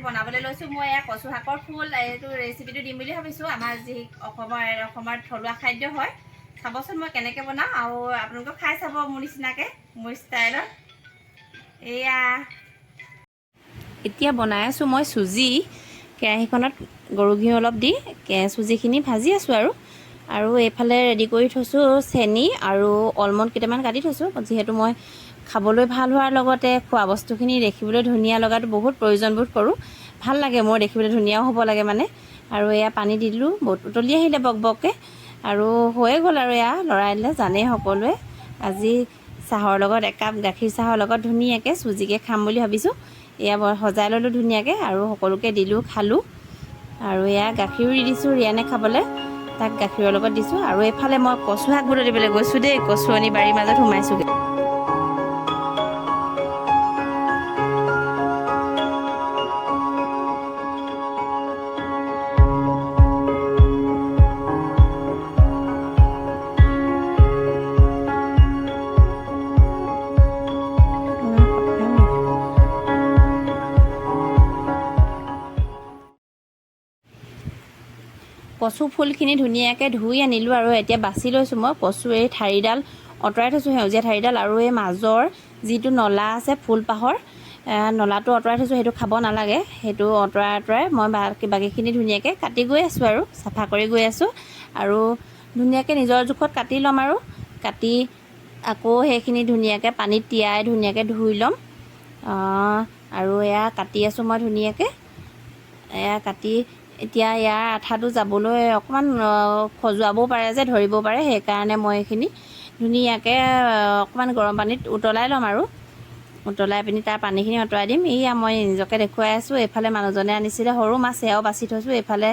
বনাবলৈ লৈছোঁ মই এয়া কচু শাকৰ ফুল। এইটো ৰেচিপিটো দিম বুলি ভাবিছোঁ। আমাৰ যি অসমৰ থলুৱা খাদ্য হয়। চাবচোন মই কেনেকৈ বনাওঁ আৰু আপোনালোকেও খাই চাব মোৰ নিচিনাকৈ, মোৰ ষ্টাইলত। এয়া এতিয়া বনাই আছোঁ মই চুজি। কেৰাহীখনত গৰু ঘিউ অলপ দি চুজিখিনি ভাজি আছোঁ আৰু আৰু এইফালে ৰেডি কৰি থৈছোঁ চেনি আৰু অলমণ্ড কেইটামান কাটি থৈছোঁ। যিহেতু মই খাবলৈ ভাল হোৱাৰ লগতে খোৱা বস্তুখিনি দেখিবলৈ ধুনীয়া লগাটো বহুত প্ৰয়োজনবোধ কৰোঁ। ভাল লাগে মোৰ, দেখিবলৈ ধুনীয়াও হ'ব লাগে মানে। আৰু এয়া পানী দি দিলোঁ, বহুত উতলি আহিলে বক বককৈ আৰু হৈয়ে গ'ল। আৰু এয়া লৰাই দিলে, জানেই সকলোৱে। আজি চাহৰ লগত একাপ গাখীৰ চাহৰ লগত ধুনীয়াকৈ চুজিকে খাম বুলি ভাবিছোঁ। এয়া সজাই ল'লোঁ ধুনীয়াকৈ আৰু সকলোকে দিলোঁ, খালোঁ। আৰু এয়া গাখীৰো দি দিছোঁ ৰিয়ানে খাবলৈ, তাক গাখীৰৰ লগত দিছোঁ। আৰু এইফালে মই কচু শাক বুটলিবলৈ গৈছোঁ দেই। কচুৱনি বাৰীৰ মাজত সোমাইছোঁগৈ। কচু ফুলখিনি ধুনীয়াকৈ ধুই আনিলোঁ আৰু এতিয়া বাছি লৈছোঁ মই। কচু এই ঠাৰিডাল আঁতৰাই থৈছোঁ, সেউজীয়া ঠাৰিডাল, আৰু এই মাজৰ যিটো নলা আছে ফুলপাহৰ, নলাটো আঁতৰাই থৈছোঁ। সেইটো খাব নালাগে। সেইটো আঁতৰাই আঁতৰাই মই বাকীখিনি ধুনীয়াকৈ কাটি গৈ আছোঁ আৰু চাফা কৰি গৈ আছোঁ আৰু ধুনীয়াকৈ নিজৰ জোখত কাটি ল'ম। আৰু কাটি আকৌ সেইখিনি ধুনীয়াকৈ পানীত তিয়াই ধুনীয়াকৈ ধুই ল'ম। আৰু এয়া কাটি আছোঁ মই ধুনীয়াকৈ। এয়া কাটি এতিয়া ইয়াৰ আঠাটো যাবলৈ অকণমান খজুৱাবও পাৰে যে, ধৰিব পাৰে, সেইকাৰণে মই এইখিনি ধুনীয়াকৈ অকণমান গৰম পানীত উতলাই ল'ম আৰু উতলাই পিনি তাৰ পানীখিনি আঁতৰাই দিম। এইয়া মই নিজকে দেখুৱাই আছোঁ। এইফালে মানুহজনে আনিছিলে সৰু মাছ, সেয়াও বাছি থৈছোঁ। এইফালে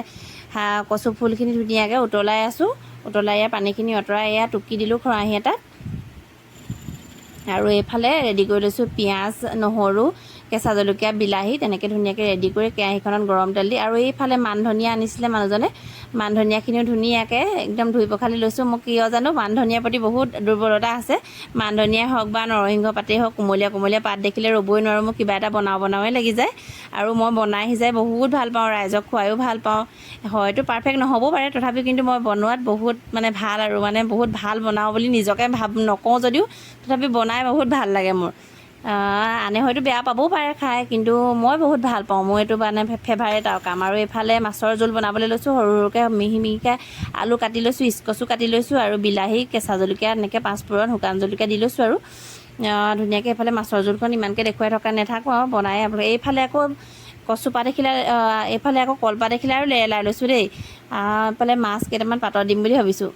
কচু ফুলখিনি ধুনীয়াকৈ উতলাই আছোঁ। উতলাই ইয়াৰ পানীখিনি আঁতৰাই এয়া টুকি দিলোঁ খৰাহী এটাত। আৰু এইফালে ৰেডি কৰি লৈছোঁ পিঁয়াজ, নহৰু, কেঁচা জলকীয়া, বিলাহী, তেনেকৈ ধুনীয়াকৈ ৰেডি কৰি কেৰাহীখনত গৰম তেল দি। আৰু এইফালে মান ধনিয়া আনিছিলে মানুহজনে, মান ধনিয়াখিনিও ধুনীয়াকৈ একদম ধুই পখালি লৈছোঁ। মোক কিয় জানো মান ধনিয়াৰ প্ৰতি বহুত দুৰ্বলতা আছে। মান ধনিয়াই হওক বা নৰসিংহ পাতেই হওক, কুমলীয়া কুমলীয়া পাত দেখিলে ৰ'বই নোৱাৰোঁ। মোক কিবা এটা বনাওঁ বনাওঁৱে লাগি যায়। আৰু মই বনাই সিজাই বহুত ভাল পাওঁ, ৰাইজক খুৱায়ো ভাল পাওঁ। হয়তো পাৰফেক্ট নহ'বও পাৰে, তথাপিও কিন্তু মই বনোৱাত বহুত মানে ভাল আৰু মানে বহুত ভাল বনাওঁ বুলি নিজকে ভাব নকওঁ যদিও তথাপি বনাই বহুত ভাল লাগে মোৰ। আনে হয়তো বেয়া পাবও পাৰে খাই, কিন্তু মই বহুত ভাল পাওঁ। মোৰ এইটো মানে ফেভাৰেট আৰু কাম। আৰু এইফালে মাছৰ জোল বনাবলৈ লৈছোঁ। সৰু সৰুকৈ মিহি মিহিকৈ আলু কাটি লৈছোঁ, স্কচো কাটি লৈছোঁ আৰু বিলাহী, কেঁচা জলকীয়া, এনেকৈ পাঁচফোৰণ, শুকান জলকীয়া দি লৈছোঁ। আৰু ধুনীয়াকৈ এইফালে মাছৰ জোলখন ইমানকৈ দেখুৱাই থকা নাথাকোঁ আৰু বনাই আপোনালোকে। এইফালে আকৌ কচুপাত এখিলা, এইফালে আকৌ কলপাত এখিলা আৰু লেৰেলাই লৈছোঁ দেই। এইফালে মাছ কেইটামান পাতত দিম বুলি ভাবিছোঁ।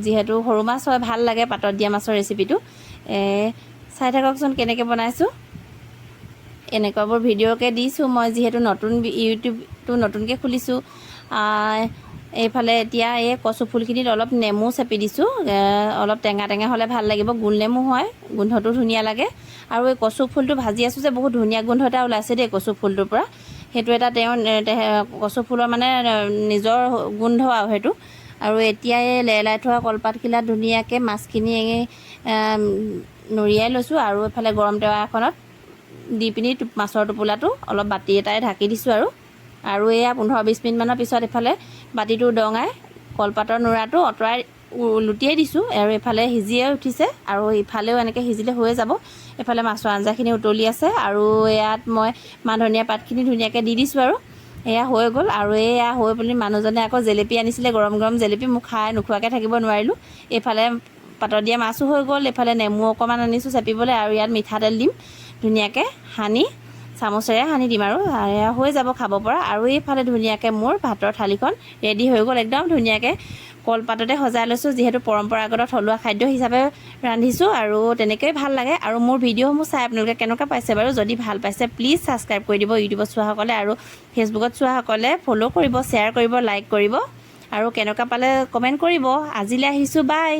যিহেতু সৰু মাছ হয়, ভাল লাগে পাতত দিয়া মাছৰ ৰেচিপিটো। চাই থাককচোন কেনেকৈ বনাইছোঁ। এনেকুৱাবোৰ ভিডিঅ'কে দিছোঁ মই, যিহেতু নতুন ইউটিউবটো নতুনকৈ খুলিছোঁ। এইফালে এতিয়া এই কচু ফুলখিনিত অলপ নেমু চেপি দিছোঁ। অলপ টেঙা টেঙা হ'লে ভাল লাগিব। গোল নেমু হয়, গোন্ধটো ধুনীয়া লাগে। আৰু এই কচু ফুলটো ভাজি আছোঁ যে, বহুত ধুনীয়া গোন্ধ এটা ওলাইছে দেই কচু ফুলটোৰ পৰা। সেইটো এটা তেওঁ কচু ফুলৰ মানে নিজৰ গোন্ধ আৰু সেইটো। আৰু এতিয়া এই লেৰেলাই থোৱা কলপাতখিলাত ধুনীয়াকৈ মাছখিনি নুৰিয়াই লৈছোঁ আৰু এইফালে গৰম টেৱা এখনত দি পিনি মাছৰ টোপোলাটো অলপ বাতি এটাৰে ঢাকি দিছোঁ। আৰু আৰু এয়া 15-20 মিনিটমানৰ পিছত এইফালে বাতিটো দঙাই কলপাতৰ নুৰাটো আঁতৰাই লুটিয়াই দিছোঁ। আৰু এইফালে সিজিয়ে উঠিছে আৰু ইফালেও এনেকৈ সিজিলে হৈয়ে যাব। এইফালে মাছৰ আঞ্জাখিনি উতলি আছে আৰু ইয়াত মই মান ধনিয়া পাতখিনি ধুনীয়াকৈ দি দিছোঁ আৰু এয়া হৈ গ'ল। আৰু এয়া হৈ পিনি মানুহজনে আকৌ জেলেপি আনিছিলে, গৰম গৰম জেলেপি। মোক খাই নোখোৱাকৈ থাকিব নোৱাৰিলোঁ। এইফালে পাতত দিয়া মাছো হৈ গ'ল। এইফালে নেমু অকণমান আনিছোঁ চেপিবলৈ আৰু ইয়াত মিঠাতেল দিম ধুনীয়াকৈ সানি, চামুচেৰে সানি দিম আৰু এয়া হৈ যাব খাব পৰা। আৰু এইফালে ধুনীয়াকৈ মোৰ ভাতৰ থালিখন ৰেডি হৈ গ'ল। একদম ধুনীয়াকৈ কলপাততে সজাই লৈছোঁ, যিহেতু পৰম্পৰাগত থলুৱা খাদ্য হিচাপে ৰান্ধিছোঁ আৰু তেনেকৈয়ে ভাল লাগে। আৰু মোৰ ভিডিঅ'সমূহ চাই আপোনালোকে কেনেকুৱা পাইছে বাৰু? যদি ভাল পাইছে, প্লিজ ছাবস্ক্ৰাইব কৰি দিব ইউটিউবত চোৱাসকলে আৰু ফেচবুকত চোৱাসকলে ফ'ল' কৰিব, শ্বেয়াৰ কৰিব, লাইক কৰিব আৰু কেনেকুৱা পালে কমেণ্ট কৰিব। আজিলৈ আহিছোঁ, বাই।